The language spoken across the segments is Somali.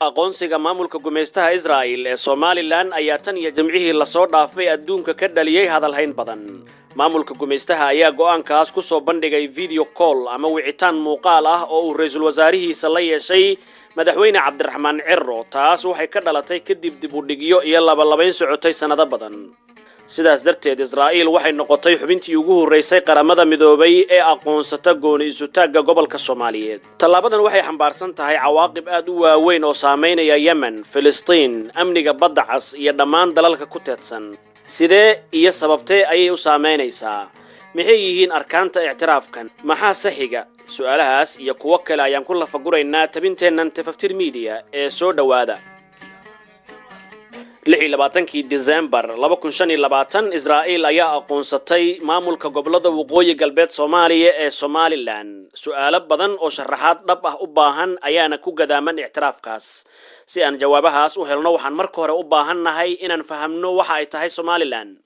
Aqoonsiga maamulka gumaystaha Israa'il ee Somaliland ayaa tan iyo Jimcihii lasoo dhaafay adduunka ka dhaliyey hadalhayn badan. Maamulka gumaystaha ayaa go'aankaas ku soo bandhigay video call ama wicitaan muuqaal ah oo uu ra-iisul wasaarihiisa la yeeshay Madaxweyne Cabdiraxmaan Ciro. Taas waxay ka dhalatay kadib dib u dhigyo iyo labalabayn socotay sannado badan. Sidaas darteed, Israa'iil waxay noqotay xubintii ugu horraysay Qaramada Midoobay ee aqoonsata gooni isutaagga gobolka Soomaaliyeed. Tallaabadan waxay xambaarsan tahay cawaaqib aad u waaweyn oo saamaynaya Yemen, Filistiin, amniga Badda Cas iyo dhammaan dalalka ku teedsan. Sidee iyo sababtee ayay u saamaynaysaa? Maxay yihiin arkaanta ictiraafkan? Maxaa saxiga? Su'aalahaas iyo kuwo kale ayaan ku lafaguraynaa tabinteennan Tafaftir Media ee soo dhowaada. 26-kii Disembar 2025, Israa'iil ayaa aqoonsatay maamulka gobollada Waqooyi Galbeed Soomaaliya ee Somaliland. Su'aalo badan oo sharaxaad dhab ah u baahan ayaana ku gadaaman ictiraafkaas. Si aan jawaabahaas u helno, waxaan marka hore u baahan nahay inaan fahamno waxa ay tahay Somaliland.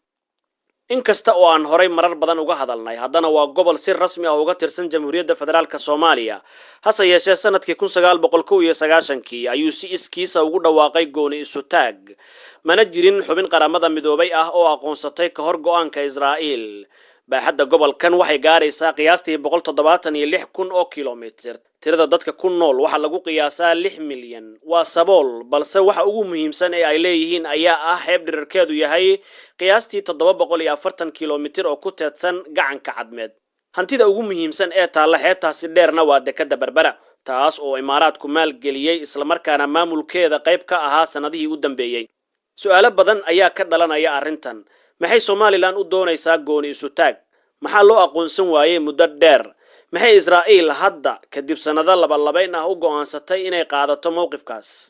Inkasta oo aan horay marar badan uga hadalnay, haddana waa gobol si rasmi ah uga tirsan Jamhuuriyadda Federaalka Soomaaliya. Hase yeeshee, sanadkii 1991-kii ayuu si iskiisa ugu dhawaaqay gooni isutaag, mana jirin xubin Qaramada Midoobay ah oo aqoonsatay ka hor go'aanka Israa'iil. Baaxadda gobolkan waxay gaaraysaa qiyaastii 176,000 oo kilomitir. Tirada dadka ku nool waxaa lagu qiyaasaa 6 milyan. Waa sabool, balse waxa ugu muhiimsan ee ay leeyihiin ayaa ah xeeb dherarkeedu yahay qiyaastii 740 kilomitir oo ku teedsan Gacanka Cadmeed. Hantida ugu muhiimsan ee taalla xeebtaasi dheerna waa dekadda Berbera, taas oo Imaaraadku maalgeliyey, islamarkaana maamulkeeda qayb ka ahaa sannadihii u dambeeyey. Su'aalo badan ayaa ka dhalanaya arrintan. Maxay Somaliland u doonaysaa gooni isutaag? Maxaa loo aqoonsan waayey muddo dheer? Maxay Israa'iil hadda kadib sannado labalabayn ah u go'aansatay inay qaadato mowqifkaas?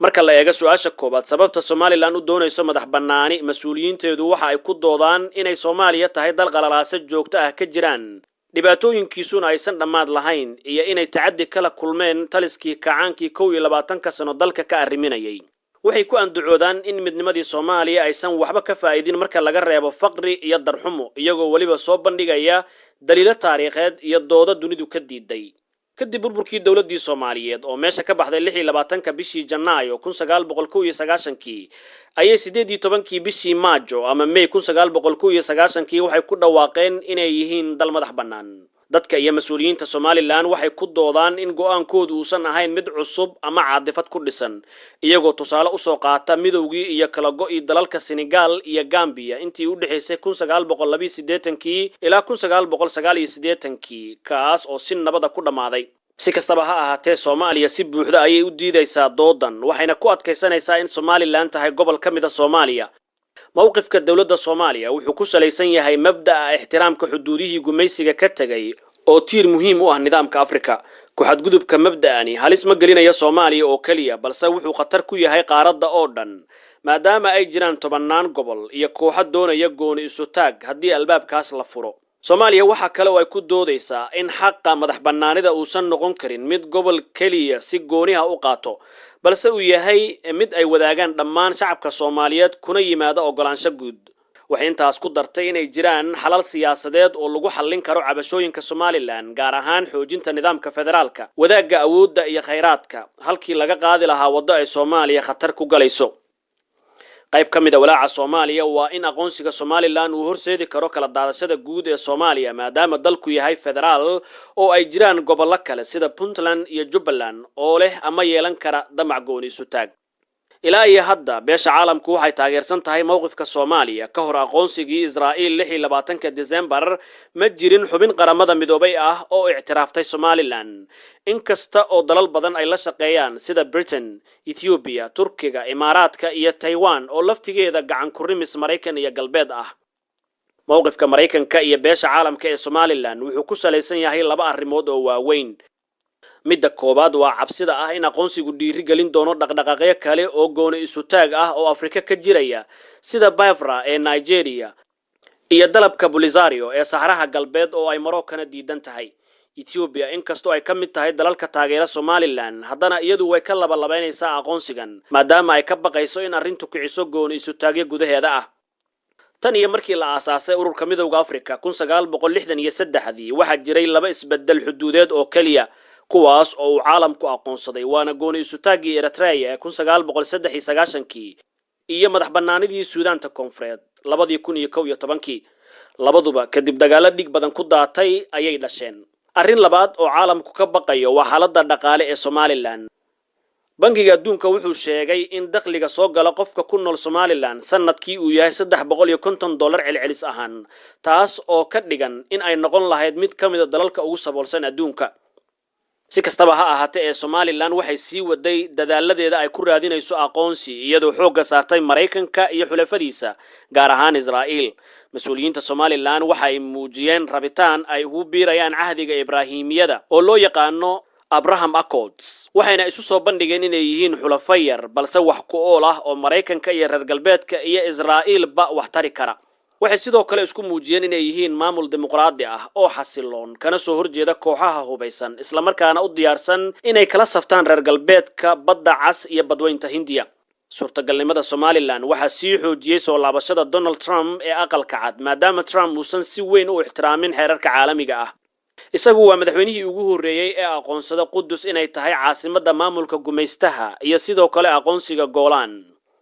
Marka la eego su-aasha koowaad, sababta Somaliland u doonayso madax bannaani, mas-uuliyiinteedu waxa ay ku doodaan inay Soomaaliya tahay dal qalalaase joogto ah ka jiraan, dhibaatooyinkiisuna aysan dhammaad lahayn, iyo inay tacaddi kala kulmeen taliskii kacaankii 21-ka sano dalka ka arriminayay. Waxay ku andacoodaan in midnimadii Soomaaliya aysan waxba ka faa'idin marka laga reebo faqri iyo darxumo, iyagoo weliba soo bandhigaya daliilo taariikheed iyo doodo dunidu ka diiday. Kadib burburkii dowladdii Soomaaliyeed oo meesha ka baxday 26-ka bishii Janaayo 1991-kii, ayay 18-kii bishii Maajo ama May 1991-kii waxay ku dhawaaqeen inay yihiin dal madax bannaan. Dadka iyo mas-uuliyiinta Somaliland waxay ku doodaan in go'aankoodu uusan ahayn mid cusub ama caadifad ku dhisan, iyagoo tusaale usoo qaata midowgii iyo kala go'ii dalalka Senegal iyo Gambiya intii u dhexaysay 1982-kii ilaa 1989-kii, kaas oo si nabada ku dhammaaday. Si kastaba ha ahaatee, Soomaaliya si buuxda ayay u diidaysaa doodan, waxayna ku adkaysanaysaa in Somaliland tahay gobol ka mid a Soomaaliya. Mowqifka dowladda Soomaaliya wuxuu ku salaysan yahay mabda'a ixtiraamka xuduudihii gumaysiga ka tegay oo tiir muhiim u ah nidaamka Afrika. Ku-xadgudubka mabda'ani halis ma gelinayo Soomaaliya oo keliya, balse wuxuu khatar ku yahay qaaradda oo dhan, maadaama ay jiraan tobannaan gobol iyo kooxo doonaya gooni isutaag haddii albaabkaas la furo. Soomaaliya waxaa kale oo ay ku doodaysaa in xaqa madax bannaanida uusan noqon karin mid gobol keliya si gooniha u qaato, balse uu yahay mid ay wadaagaan dhammaan shacabka Soomaaliyeed, kuna yimaado oggolaansho guud. Waxay intaas ku dartay inay jiraan xalal siyaasadeed oo lagu xallin karo cabashooyinka Somaliland, gaar ahaan xoojinta nidaamka federaalka, wadaagga awoodda iyo khayraadka, halkii laga qaadi lahaa waddo ay Soomaaliya khatar ku galayso. Qayb ka mid a walaaca Soomaaliya waa in aqoonsiga Somaliland uu horseedi karo kala daadashada guud ee Soomaaliya, maadaama dalku yahay federaal oo ay jiraan gobollo kale sida Puntland iyo Jubbaland oo leh ama yeelan kara damac gooni isutaag. Ilaa iyo hadda, beesha caalamku waxay taageersan tahay mowqifka Soomaaliya. Ka hor aqoonsigii Israa'iil 26-ka Disembar, ma jirin xubin Qaramada Midoobay ah oo ictiraaftay Somaliland, inkasta oo dalal badan ay la shaqeeyaan, sida Britain, Ethoobiya, Turkiga, Imaaraadka iyo Taiwan oo laftigeeda gacan kurimis Maraykan iyo Galbeed ah. Mowqifka Maraykanka iyo beesha caalamka ee Somaliland wuxuu ku salaysan yahay laba arrimood oo waaweyn. Midda koowaad waa cabsida ah in aqoonsigu dhiiri gelin doono dhaqdhaqaaqyo kale oo gooni isutaag ah oo Afrika ka jiraya, sida Biafra ee Nigeria iyo dalabka Polisario ee Saxraha Galbeed oo ay Marookana diidan tahay. Ethoobiya, inkastoo ay ka mid tahay dalalka taageera Somaliland, haddana iyadu way ka labalabaynaysaa aqoonsigan, maadaama ay ka baqayso in arrintu kiciso gooni isutaagyo gudaheeda ah. Tan iyo markii la aasaasay Ururka Midowda Africa 1963-dii, waxaa jiray laba isbedel xuduudeed oo keliya: Kuwaas oo uu caalamku aqoonsaday waana gooni isutaaggii Eritrea ee 1993-kii iyo madax bannaanidii Suudaanta Koonfureed 2011-kii. Labaduba kadib dagaalo dhig badan ku daatay ayay dhasheen. Arrin labaad oo caalamku ka baqayo waa xaaladda dhaqaale ee Somaliland. Bangiga Adduunka wuxuu sheegay in dakhliga soo gala qofka ku nool Somaliland sanadkii uu yahay $350 celcelis ahaan, taas oo ka dhigan in ay noqon lahayd mid ka mida dalalka ugu saboolsan adduunka. Si kastaba ha ahaatee ee Somaliland waxay sii waday dadaaladeeda ay ku raadinayso aqoonsi, iyadoo xoogga saartay Maraykanka iyo xulafadiisa, gaar ahaan Israa'iil. Mas-uuliyiinta Somaliland waxa ay muujiyeen rabitaan ay ugu biirayaan Cahdiga Ibraahimiyada oo loo yaqaano Abraham Accords, waxayna isu soo bandhigeen inay yihiin xulafo yar balse wax ku ool ah oo Maraykanka iyo reer galbeedka iyo Israa'iilba wax tari kara. Waxay sidoo kale isku muujiyeen inay yihiin maamul dimuqraadi ah oo xasiloon, kana soo horjeeda kooxaha hubaysan, islamarkaana u diyaarsan inay kala saftaan reer galbeedka Badda Cas iyo Badweynta Hindiya. Suurtagalnimada Somaliland waxaa sii xoojiyey soo laabashada Donald Trump ee Aqalka Cad, maadaama Trump uusan si weyn u ixtiraamin xeerarka caalamiga ah. Isagu waa madaxweynihii ugu horreeyey ee aqoonsada Qudus inay tahay caasimadda maamulka gumaystaha iyo sidoo kale aqoonsiga Goolaan.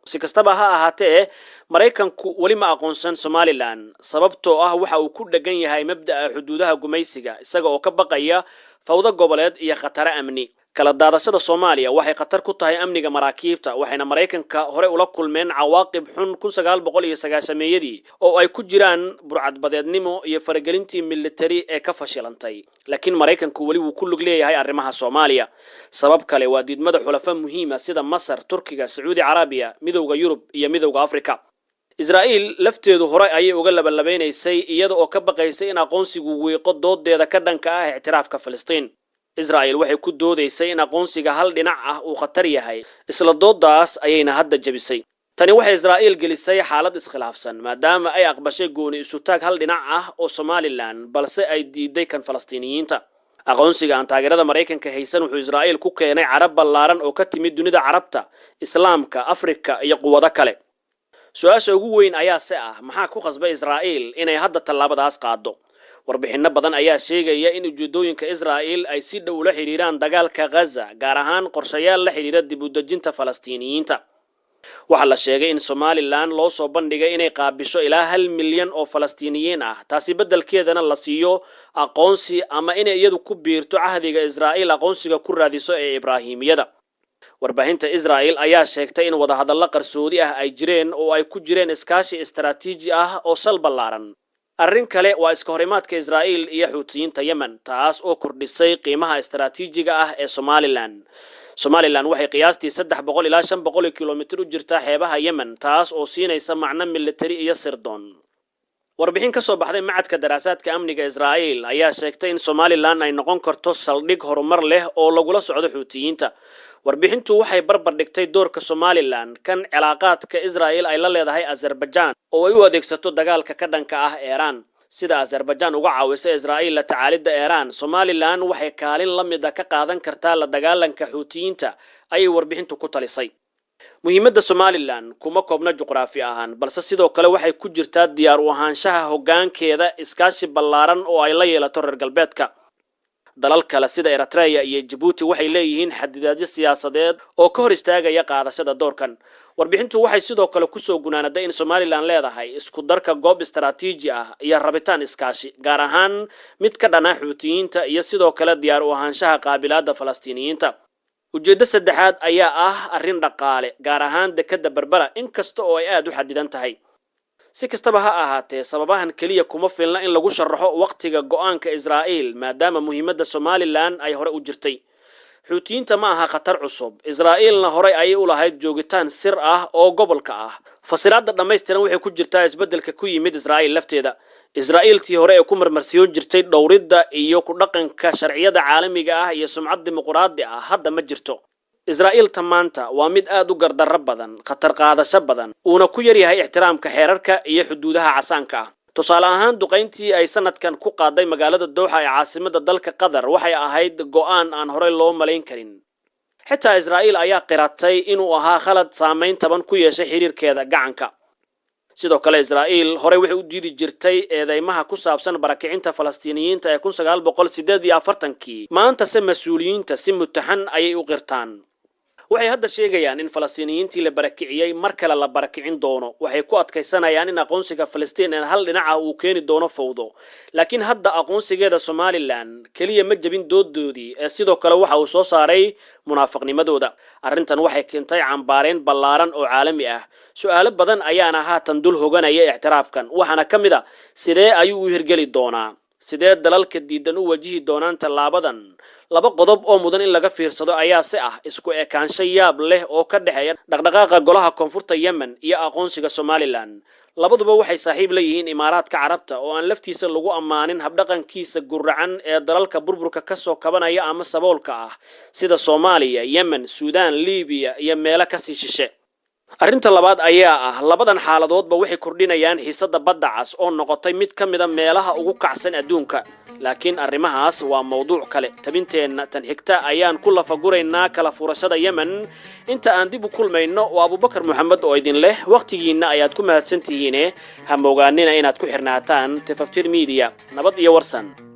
Si kastaba ha ahaatee, Maraykanku weli ma aqoonsan Somaliland, sababtoo ah waxa uu ku dhegan yahay mabda'a xuduudaha gumaysiga, isaga oo ka baqaya fawdo goboleed iyo khataro amni. Kala daadashada Soomaaliya waxay khatar ku tahay amniga maraakiibta, waxayna Maraykanka hore ula kulmeen cawaaqib xun 1990-meeyadii oo ay ku jiraan burcadbadeednimo iyo faragelintii militari ee ka fashilantay. Laakiin Maraykanku weli wuu ku lug leeyahay arrimaha Soomaaliya. Sabab kale waa diidmada xulafo muhiima sida Masar, Turkiga, Sacuudi Carabiya, Midowda Yurub iyo Midowda Afrika. Israa'iil lafteedu hore ayay uga labalabeynaysay, iyada oo ka baqaysay in aqoonsigu wiiqo doodeeda ka dhanka ah ictiraafka Filistiin. Israa'il waxay ku doodaysay in aqoonsiga hal dhinac ah uu khatar yahay, isla doodaas ayayna hadda jebisay. Tani waxay Israa'iil gelisay xaalad iskhilaafsan, maadaama ay aqbashay gooni isutaag hal dhinac ah oo Somaliland, balse ay diiday kan Falastiiniyiinta. Aqoonsiga aan taageerada Maraykanka haysan wuxuu Israa'iil ku keenay carab ballaaran oo ka timid dunida Carabta, Islaamka, Afrika iyo quwado kale. Su-aasha ugu weyn ayaa se ah: maxaa ku khasbay Israa'iil inay hadda tallaabadaas qaado? Warbixinno badan ayaa sheegaya in ujeedooyinka Israa'iil ay si dhow ula xidhiiraan dagaalka Ghaza, gaar ahaan qorshayaal la xidhiira dib u dejinta Falastiiniyiinta. Waxaa la sheegay in Somaliland loo soo bandhigay inay qaabisho ilaa 1 milyan oo Falastiiniyiin ah, taasi beddelkeedana la siiyo aqoonsi, ama inay iyadu ku biirto cahdiga Israa'iil aqoonsiga ku raadiso ee Ibraahimiyada. Warbaahinta Israa'el ayaa sheegtay in wadahadallo qarsoodi ah ay jireen oo ay ku jireen iskaashi istaraatiiji ah oo sal ballaaran. Arrin kale waa iska horimaadka Israa'iil iyo Xuutiyiinta Yemen, taas oo kordhisay qiimaha istaraatiijiga ah ee Somaliland. Somaliland waxay qiyaastii 300 ilaa 500 kilomitir u jirtaa xeebaha Yemen, taas oo siinaysa macno militari iyo sirdoon. Warbixin ka soo baxday Macadka Daraasaadka Amniga Israa'iil ayaa sheegtay in Somaliland ay noqon karto saldhig horumar leh oo lagula socdo Xuutiyiinta. Warbixintu waxay barbar dhigtay doorka Somaliland kan cilaaqaadka Israa'il ay la leedahay Azerbaijan oo ay u adeegsato dagaalka ka dhanka ah Iiraan. Sida Azerbaijan uga caawisa Israa'iil la tacaalidda Iiraan, Somaliland waxay kaalin la mid a ka qaadan kartaa la dagaalanka Xuutiyiinta, ayay warbixintu ku talisay. Muhiimadda Somaliland kuma koobna juqraafi ahaan, balse sidoo kale waxay ku jirtaa diyaar u ahaanshaha hoggaankeeda iskaashi ballaaran oo ay la yeelato reer galbeedka. Dalal kale sida Eritrea iyo Jabuuti waxay leeyihiin xadidaadyo siyaasadeed oo ka hor istaagaya qaadashada doorkan. Warbixintu waxay sidoo kale kusoo gunaanaday in Somaliland leedahay isku darka goob istaraatiiji ah iyo rabitaan iskaashi, gaar ahaan mid ka dhana Xuutiyiinta, iyo sidoo kale diyaar u ahaanshaha qaabilaadda Falastiiniyiinta. Ujeeddo saddexaad ayaa ah arrin dhaqaale, gaar ahaan dekedda Berbera, inkasta oo ay aada u xadidan tahay. Si kastaba ha ahaatee, sababahan keliya kuma filna in lagu sharaxo wakhtiga go'aanka Israa'iil, maadaama muhiimadda Somaliland ay hore u jirtay. Xuutiyiinta ma aha khatar cusub, Israa'iilna horey ayay u lahayd joogitaan sir ah oo gobolka ah. Fasiraadda dhammaystiran waxay ku jirtaa isbeddelka ku yimid Israa'iil lafteeda. Israa'iiltii hore ee ku marmarsiyoon jirtay dhowridda iyo ku dhaqanka sharciyada caalamiga ah iyo sumcad dimuqraadi ah hadda ma jirto. Israa'iilta maanta waa mid aad u gardarro badan, khatar qaadasho badan, uuna ku yaryahay ixtiraamka xeerarka iyo xuduudaha casaanka ah. Tusaale ahaan, duqayntii ay sanadkan ku qaaday magaalada Dooxa ee caasimada dalka Qatar waxay ahayd go'aan aan horey loo malayn karin. Xitaa Israa'iil ayaa qiratay inuu ahaa khalad saamayn taban ku yeeshay xiriirkeeda gacanka. Sidoo kale, Israa'iil horey waxay u diidi jirtay eedeymaha ku saabsan barakicinta Falastiiniyiinta ee 1948-kii. Maantase mas-uuliyiinta si mutaxan ayay u qirtaan. Waxay hadda sheegayaan in Falastiiniyiintii la barakiciyey mar kale la barakicin doono. Waxay ku adkaysanayaan in aqoonsiga Falastiin ee hal dhinac ah uu keeni doono fowdo. Laakiin hadda aqoonsigeeda Somaliland keliya ma jebin doodoodii, ee sidoo kale waxa uu soo saaray munaafiqnimadooda. Arrintan waxay keentay cambaareyn ballaaran oo caalami ah. Su-aalo badan ayaana haatan dul hoganaya ictiraafkan, waxaana ka mid ah: sidee ayuu u hirgeli doonaa? Sidee dalalka diidan u wajihi doonaan tallaabadan? Laba qodob oo mudan in laga fiirsado ayaa si ah isku ekaansho yaab leh oo ka dhexeeya dhaqdhaqaaqa Golaha Koonfurta Yemen iyo aqoonsiga Somaliland. Labaduba waxay saaxiib la yihiin Imaaraadka Carabta, oo aan laftiisa lagu ammaanin habdhaqankiisa guracan ee dalalka burburka ka soo kabanaya ama saboolka ah, sida Soomaaliya, Yemen, Suudaan, Libiya iyo meelo kasii shishe. Arrinta labaad ayaa ah, labadan xaaladoodba waxay kordhinayaan xiisadda Badda Cas, oo noqotay mid ka mida meelaha ugu kacsan adduunka. Laakiin arrimahaas waa mawduuc kale. Tabinteenna tan xigta ayaan ku lafaguraynaa kala furashada Yemen. Inta aan dib u kulmayno, waa Abubakar Moxamed oo idin leh: wakhtigiinna ayaad ku mahadsan tihiine, ha moogaanina inaad ku xirnaataan Tafaftir Media. Nabad iyo warsan.